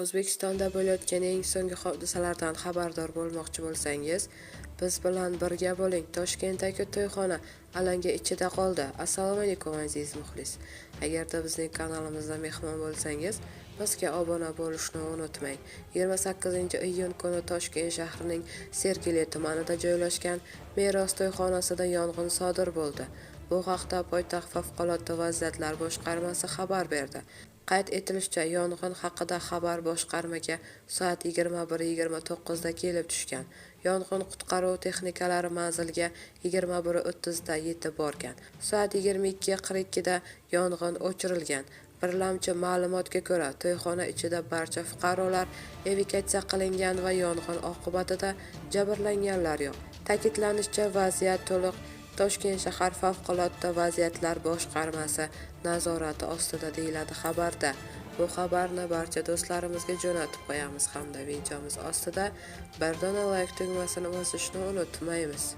O'zbekistonda bo'layotgan eng so'nggi hodisalardan xabardor bo'lmoqchi bo'lsangiz, biz bilan birga bo'ling. Toshkentdagi to'yxona alanga ichida qoldi. Assalomu alaykum, aziz muxlis. Agarda bizning kanalimizda mehmon bo'lsangiz, bizga obuna bo'lishni unutmang. 28-iyun kuni Toshkent shahrining Sergeli tumanida joylashgan Meros to'yxonasida yong'in sodir bo'ldi. Bu haqda poytaxt favqulodda vaziyatlar boshqarmasi xabar berdi. Qayd etilishicha, yong'in haqida xabar boshqarmaga soat 21:29 da kelib tushgan. Yong'in qutqaruv texnikalari manzilga 21:30 da yetib borgan. Soat 22:42 da yong'in o'chirilgan. Birlamchi ma'lumotga ko'ra, to'yxona ichida barcha fuqarolar evakuatsiya qilingan va yong'in oqibatida jabrlanganlar yo'q. Ta'kidlanishicha, vaziyat to'liq Toshkent shahar favqulodda vaziyatlar boshqarmasi nazorati ostida, deyiladi xabarda. Bu xabarni barcha do'stlarimizga jo'natib qo'yamiz hamda videomiz ostida bir dona layk tugmasini bosishni unutmaymiz.